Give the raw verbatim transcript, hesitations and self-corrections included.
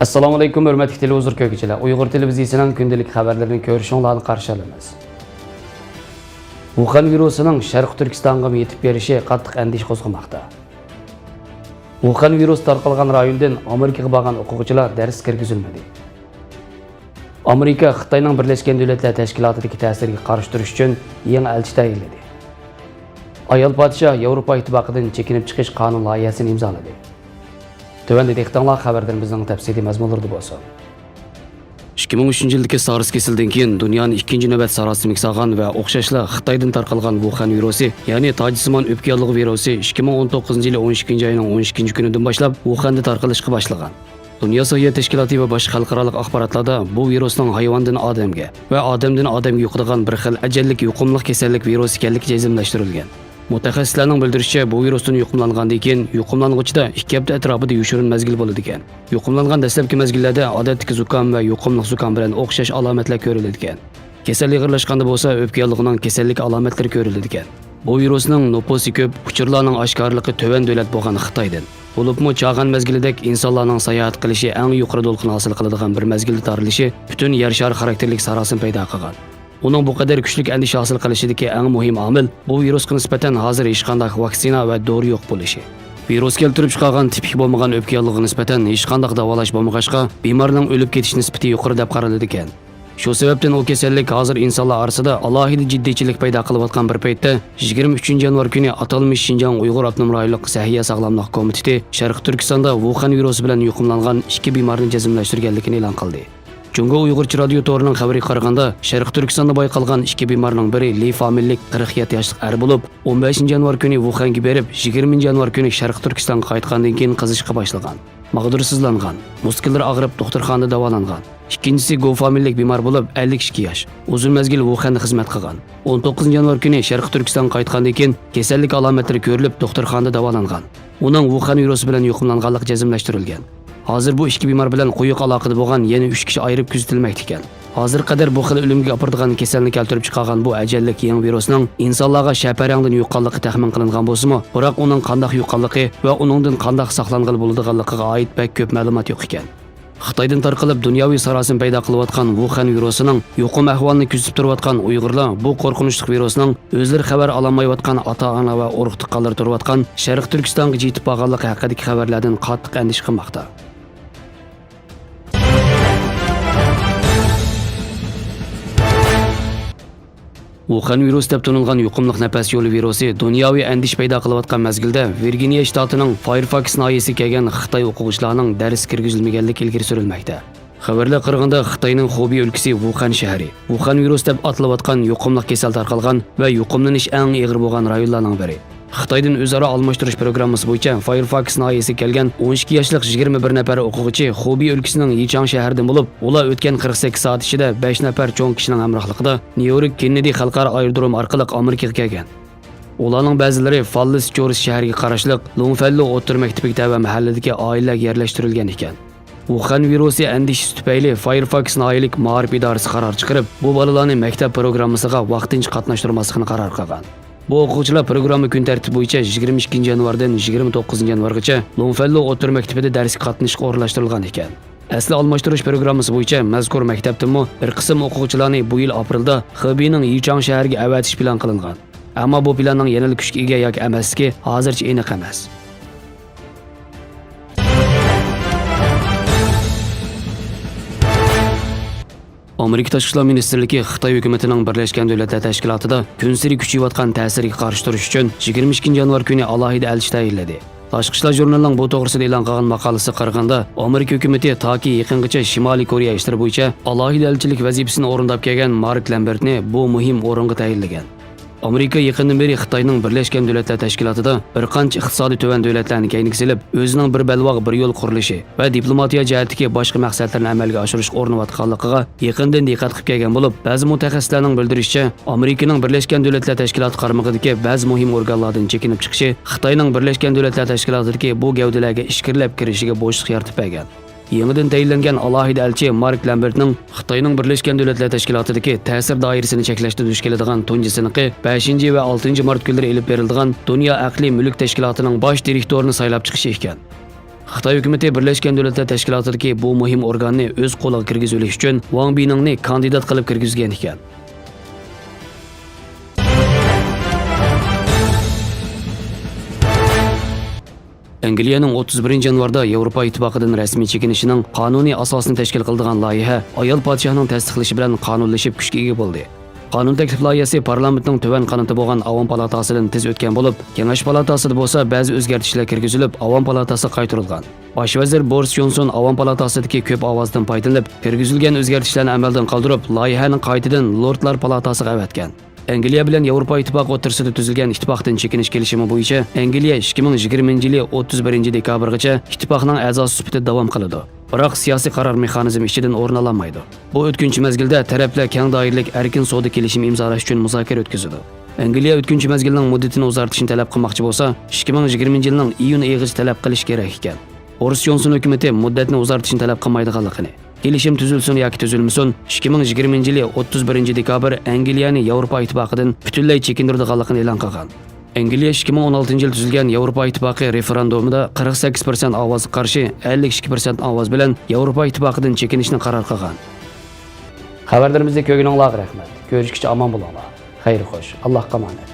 ئەسسالامۇئەلەيكۇم، ھۆرمەتلىك تېلېۋىزور كۆرگۈچىلەر. ئۇيغۇر تېلېۋىزىيىسىنىڭ كۈندىلىك خەۋەرلىرىنى كۆرۈشۈڭلارنى قارشى ئالىمىز. ۋۇخەن ۋىرۇسىنىڭ شەرقىي تۈركىستانغىمۇ يېتىپ بېرىشى قاتتىق ئەندىشە قوزغىماقتا. ۋۇخەن ۋىرۇسى تارقالغان رايوندىن ئامېرىكىغا بارغان ئوقۇغۇچىلار دەرسكە كىرگۈزۈلمىدى. ئامېرىكا خىتاينىڭ بىرلەشكەن دۆلەتلەر تەشكىلاتىدىكى تەسىرىگە قارشى تۇرۇش ئۈچۈن يېڭى ئەلچى تەيىنلىدى. ئايال پادىشاھ ياۋروپا ئىتتىپاقىدىن چېكىنىپ چىقىش قانۇن لايىھەسىنى ئىمزالىدى. تۆۋەندە دىققىتىڭلار خەۋەرلىرىمىزنىڭ تەپسىلىي مەزمۇنلىرىدا بولسۇن. ئىككى مىڭ ئۈچىنچى يىلدىكى سارس كېسىلىدىن كېيىن دۇنيانى ئىككىنچى نۆۋەت ساراسىمىكە سالغان ۋە ئوخشاشلا خىتايدىن تارقالغان ۋۇخەن ۋىرۇسى، يەنى تاجسىمان ئۆپكە ياللۇغى ۋىرۇسى ئىككى مىڭ ئون توققۇزىنچى يىلى ئون ئىككىنچى ئاينىڭ ئون ئىككىنچى كۈنىدىن باشلاپ ۋۇخەندە تارقىلىشقا باشلىغان. دۇنيا ساھىيە تەشكىلاتى ۋە باشقا خەلقئارالىق ئاخباراتلاردا بۇ ۋىرۇسنىڭ ھايۋاندىن ئادەمگە ۋە ئادەمدىن ئادەمگە يۇقىدىغان بىر خىل ئەجەللىك يۇقۇملۇق كېسەللىك ۋىرۇسى ئىكەنلىكى جەزملەشتۈرۈلگەن. مۇتەخەسسىسلەرنىڭ بىلدۈرۈشىچە، بۇ ۋىرۇستىن يۇقۇملانغاندىن كېيىن يۇقۇملانغۇچىدا ئىككى ھەپتە ئەتراپىدا يوشۇرۇن مەزگىل بولىدىكەن. يۇقۇملانغان دەسلەپكى مەزگىللەردە ئادەتتىكى زۇكام ۋە يۇقۇملۇق زۇكام بىلەن ئوخشاش ئالامەتلەر كۆرۈلىدىكەن. كېسەل ئېغىرلاشقاندا بولسا ئۆپكە ياللۇغىنىڭ كېسەللىك ئالامەتلىرى كۆرۈلىدىكەن. بۇ ۋىرۇسنىڭ نوپۇسى كۆپ، ئۇچۇرلارنىڭ ئاشكارىلىقى تۆۋەن دۆلەت بولغان خىتايدىن، بولۇپمۇ چاغان مەزگىلىدەك ئىنسانلارنىڭ ساياھەت قىلىشى ئەڭ يۇقىرى دولقۇن ھاسىل قىلىدىغان بىر مەزگىلدە تارىلىشى پۈتۈن يەر شارى خاراكتېرلىك ساراسىمە پەيدا قىلغان. ئۇنىڭ بۇ قەدەر كۈچلۈك ئەندىشە ھاسىل قىلىشىدىكى ئەڭ مۇھىم ئامىل بۇ ۋىرۇسقا نىسبەتەن ھازىر ھېچقانداق ۋاكسىنا ۋە دورا يوق بولۇشى. ۋىرۇس كەلتۈرۈپ چىقارغان تىپىك بولمىغان ئۆپكە ياللۇغىغا نىسبەتەن ھېچقانداق داۋالاش بولمىغاچقا، بىمارنىڭ ئۆلۈپ كېتىش نىسبىتى يۇقىرى دەپ قارىلىدىكەن. شۇ سەۋەبتىن ئۇ كېسەللىك ھازىر ئىنسانلار ئارىسىدا ئالاھىدە جىددىيچىلىك پەيدا قىلىۋاتقان بىر پەيتتە، يىگىرمە ئۈچىنچى يانۋار كۈنى ئاتالمىش شىنجاڭ ئۇيغۇر ئاپتونوم رايونلۇق سەھىيە ساغلاملىق كومىتېتى شەرقىي تۈركىستاندا ۋۇخەن ۋىرۇسى بىلەن يۇقۇملانغان ئىككى بىمارنى جەزملەشتۈرگەنلىكىنى ئېلان قىلدى. جۇڭگو ئۇيغۇرچە رادىيو تورىنىڭ خەۋىرىگە قارىغاندا، شەرقىي تۈركىستاندا بايقالغان ئىككى بىمارنىڭ بىرى لى فامىلىلىك قىرىق يەتتە ياشلىق ئەر بولۇپ، ئون بەشىنچى يانۋار كۈنى ۋۇخەنگە بېرىپ، يىگىرمىنچى يانۋار كۈنى شەرقىي تۈركىستانغا قايتقاندىن كېيىن قىزىشقا باشلىغان. ماغدۇرسىزلانغان، مۇسكۇللىرى ئاغرىپ دوختۇرخانىدا داۋالانغان. ئىككىنچىسى گو فامىلىلىك بىمار بولۇپ، ئەللىك ئىككى ياش، ئۇزۇن مەزگىل ۋۇخەندە خىزمەت قىلغان. ئون توققۇزىنچى يانۋار كۈنى شەرقىي تۈركىستانغا قايتقاندىن كېيىن كېسەللىك ئالامەتلىرى كۆرۈلۈپ، دوختۇرخانىدا داۋالانغان. ئۇنىڭ ۋۇخەن ۋىرۇسى بىلەن يۇقۇملانغانلىقى جەزملەشتۈرۈلگەن. ھازىر بۇ ئىككى بىمار بىلەن قويۇق ئالاقىدە بولغان يەنە ئۈچ كىشى ئايرىپ كۆزىتىلمەكتە ئىكەن. ھازىرغا قەدەر بۇ خىل ئۆلۈمگە ئاپىرىدىغان كېسەلنى كەلتۈرۈپ چىقارغان بۇ ئەجەللىك يېڭى ۋىرۇسنىڭ ئىنسانلارغا شەپەرەڭدىن يۇققانلىقى تەخمىن قىلىنغان بولسىمۇ، بىراق ئۇنىڭ قانداق يۇققانلىقى ۋە ئۇنىڭدىن قانداق ساقلانغىلى بولىدىغانلىقىغا ئائىت بەك كۆپ مەلۇمات يوق ئىكەن. خىتايدىن تارقىلىپ دۇنياۋى ساراسىمە پەيدا قىلىۋاتقان ۋۇخەن ۋىرۇسىنىڭ يۇقۇم ئەھۋالىنى كۆزىتىپ تۇرۇۋاتقان ئۇيغۇرلار بۇ قورقۇنچلۇق ۋىرۇسنىڭ ئۆزلىرى خەۋەر ئالالمايۋاتقان ئاتا-ئانا ۋە ئۇرۇق-تۇغقانلىرى تۇرۇۋاتقان شەرقىي تۈركىستانغىچە يېتىپ بارغانلىقى ھەققىدىكى خەۋەرلەردىن قاتتىق ئەندىشە قىلماقتا. ۋۇخەن ۋىرۇسى دەپ تونۇلغان يۇقۇملۇق نەپەس يولى ۋىرۇسى دۇنياۋى ئەندىشە پەيدا قىلىۋاتقان مەزگىلدە، ۋىرگىنىيە شتاتىنىڭ فايرفاكس ناھىيەسىگە كەلگەن خىتاي ئوقۇغۇچىلارنىڭ دەرسكە كىرگۈزۈلمىگەنلىكى ئىلگىرى سۈرۈلمەكتە. خەۋەرلەر قارىغاندا، خىتاينىڭ خۇبېي ئۆلكىسى ۋۇخەن شەھىرى، ۋۇخەن ۋىرۇسى دەپ ئاتىلىۋاتقان يۇقۇملۇق كېسەل تارقالغان ۋە يۇقۇملىنىش ئەڭ ئېغىر بولغان رايونلارنىڭ بىرى. خىتايدىن ئۆزئارا ئالماشتۇرۇش پروگراممىسى بويىچە فايرفاكس ناھىيەسىگە كەلگەن ئون ئىككى ياشلىق يىگىرمە بىر نەپەر ئوقۇغۇچى خۇبېي ئۆلكىسىنىڭ يىچاڭ شەھىرىدىن بولۇپ، ئۇلار ئۆتكەن قىرىق سەككىز سائەت ئىچىدە بەش نەپەر چوڭ كىشىنىڭ ھەمراھلىقىدا نيۇ يورك كېننېدى خەلقئارا ئايرودرومى ئارقىلىق ئامېرىكىغا كەلگەن. ئۇلارنىڭ بەزىلىرى فاللىس جورج شەھىرىگە قاراشلىق لوڭفەنلو ئوتتۇرا مەكتىپىگە تەۋە مەھەللىدىكى ئائىلىلەرگە يەرلەشتۈرۈلگەن ئىكەن. ۋۇخەن ۋىرۇسى ئەندىشىسى تۈپەيلى فايرفاكس ناھىيەلىك مائارىپ ئىدارىسى قارار چىقىرىپ، بۇ بالىلارنى مەكتەپ پروگراممىسىغا ۋاقتىنچە قاتناشتۇرماسلىقنى قارار قىلغان. بۇ ئوقۇغۇچىلار پروگرامما كۈن تەرتىپى بويىچە يىگىرمە ئىككىنچى يانۋاردىن يىگىرمە توققۇزىنچى يانۋارغىچە لوڭفەنلو ئوتتۇرا مەكتىپىدە دەرسكە قاتنىشىشقا ئورۇنلاشتۇرۇلغان ئىكەن. ئەسلى ئالماشتۇرۇش پروگراممىسى بويىچە مەزكۇر مەكتەپتىنمۇ بىر قىسىم ئوقۇغۇچىلارنى بۇ يىل ئاپرېلدا خېبېينىڭ يىچاڭ شەھىرىگە ئەۋەتىش پىلان قىلىنغان. ئەمما بۇ پىلاننىڭ يەنىلا كۈچكە ئىگە ياكى ئەمەسلىكى ھازىرچە ئېنىق ئەمەس. ئامېرىكا تاشقى ئىشلار مىنىستىرلىكى خىتاي ھۆكۈمىتىنىڭ بىرلەشكەن دۆلەتلەر تەشكىلاتىدا كۈنسېرى كۈچىيىۋاتقان تەسىرىگە قارشى تۇرۇش ئۈچۈن يىگىرمە ئىككىنچى يانۋار كۈنى ئالاھىدە ئەلچى تەيىنلىدى. تاشقى ئىشلار ژۇرنىلىنىڭ بۇ توغرىسىدا ئېلان قىلغان ماقالىسىگە قارىغاندا، ئامېرىكا ھۆكۈمىتى تاكى يېقىنغىچە شىمالىي كورېيە ئىشلىرى بويىچە ئالاھىدە ئەلچىلىك ۋەزىپىسىنى ئورۇنداپ كەلگەن مارك لەمبېرتنى بۇ مۇھىم ئورۇنغا تەيىنلىگەن. ئامېرىكا يېقىندىن بېرى خىتاينىڭ بىرلەشكەن دۆلەتلەر تەشكىلاتىدا بىر قانچە ئىقتىسادىي تۆۋەن دۆلەتلەرنى كەينىگە سېلىپ، ئۆزىنىڭ بىر بەلباغ بىر يول قۇرۇلۇشى ۋە دىپلوماتىيە جەھەتتىكى باشقا مەقسەتلىرىنى ئەمەلگە ئاشۇرۇشقا ئۇرۇنۇۋاتقانلىقىغا يېقىندىن دىققەت قىلىپ كەلگەن بولۇپ، بەزى مۇتەخەسسىسلەرنىڭ بىلدۈرۈشىچە، ئامېرىكىنىڭ بىرلەشكەن دۆلەتلەر تەشكىلاتى قارمىقىدىكى بەزى مۇھىم ئورگانلاردىن چېكىنىپ چىقىشى خىتاينىڭ بىرلەشكەن دۆلەتلەر تەشكىلاتىدىكى بۇ گەۋدىلەرگە ئىچكىرىلەپ كىرىشىگە بوشلۇق يارىتىپ بەرگەن. يېڭىدىن تەيىنلەنگەن ئالاھىدە ئەلچى مارك لەمبېرتنىڭ خىتاينىڭ بىرلەشكەن دۆلەتلەر تەشكىلاتىدىكى تەسىر دائىرىسىنى چەكلەشتە دۇچ كېلىدىغان تۇنجى سىنىقى بەشىنچى ۋە ئالتىنچى مارت كۈنلىرى ئېلىپ بېرىلىدىغان دۇنيا ئەقلىي مۈلۈك تەشكىلاتىنىڭ باش دىرېكتورىنى سايلاپ چىقىشى ئىكەن. خىتاي ھۆكۈمىتى بىرلەشكەن دۆلەتلەر تەشكىلاتىدىكى بۇ مۇھىم ئورگاننى ئۆز قولىغا كىرگۈزۈۋېلىش ئۈچۈن ۋاڭ بىنىڭنى كاندىدات قىلىپ كىرگۈزگەن ئىكەن. ئەنگلىيەنىڭ ئوتتۇز بىرىنچى يانۋاردا ياۋروپا ئىتتىپاقىدىن رەسمىي چېكىنىشىنىڭ قانۇنىي ئاساسىنى تەشكىل قىلىدىغان لايىھە ئايال پادىشاھنىڭ تەستىقلىشى بىلەن قانۇنلىشىپ كۈچكە ئىگە بولدى. قانۇن تەكلىپ لايىھەسى پارلامېنتنىڭ تۆۋەن قانىتى بولغان ئاۋام پالاتاسىدىن تېز ئۆتكەن بولۇپ، كېڭەش پالاتاسىدا بولسا بەزى ئۆزگەرتىشلەر كىرگۈزۈلۈپ، ئاۋام پالاتاسىغا قايتۇرۇلغان. باش ۋەزىر بورىس جونسون ئاۋام پالاتاسىدىكى كۆپ ئاۋازدىن پايدىلىنىپ، كىرگۈزۈلگەن ئۆزگەرتىشلەرنى ئەمەلدىن قالدۇرۇپ، لايىھەنى قايتىدىن لوردلار پالاتاسىغا ئەۋەتكەن. ئەنگلىيە بىلەن ياۋروپا ئىتتىپاقى ئوتتۇرىسىدا تۈزۈلگەن ئىتتىپاقتىن چېكىنىش كېلىشىمى بويىچە ئەنگلىيە ئىككى مىڭ يىگىرمىنچى يىلى ئوتتۇز بىرىنچى دېكابىرغىچە ئىتتىپاقنىڭ ئەزاسى سۈپىتىدە داۋام قىلىدۇ. بىراق سىياسىي قارار مېخانىزمى ئىچىدىن ئورۇن ئالالمايدۇ. بۇ ئۆتكۈنچى مەزگىلدە تەرەپلەر كەڭ دائىرىلىك ئەركىن سودا كېلىشىمى ئىمزالاش ئۈچۈن مۇزاكىرە ئۆتكۈزىدۇ. ئەنگلىيە ئۆتكۈنچى مەزگىلنىڭ مۇددىتىنى ئۇزارتىشنى تەلەپ قىلماقچى بولسا، ئىككى مىڭ يىگىرمىنچى يىلنىڭ ئىيۇن ئېيىغىچە تەلەپ قىلىش كېرەك ئىكەن. بورىس جونسون ھۆكۈمىتى مۇددەتنى ئۇزارتىشنى تەلەپ قىلمايدىغانلىقىنى، كېلىشىم تۈزۈلسۇن ياكى تۈزۈلمىسۇن، ئىككى مىڭ يىگىرمىنچى يىلى ئوتتۇز بىرىنچى دېكابىر ئەنگلىيەنى ياۋروپا ئىتتىپاقىدىن پۈتۈنلەي چېكىندۈرىدىغانلىقىنى ئېلان قىلغان. ئەنگلىيە ئىككى مىڭ ئون ئالتىنچى يىلى تۈزۈلگەن ياۋروپا ئىتتىپاقى رېفېراندۇمىدا قىرىق سەككىز پىرسەنت ئاۋازغا قارشى ئەللىك ئىككى پىرسەنت ئاۋاز بىلەن ياۋروپا ئىتتىپاقىدىن چېكىنىشنى قارار قىلغان. خەۋەرلىرىمىزنى كۆرگىنىڭلارغا رەھمەت. كۆرۈشكىچە ئامان بولۇڭلار. خەير خوش. ئاللاھقا ئامانەت.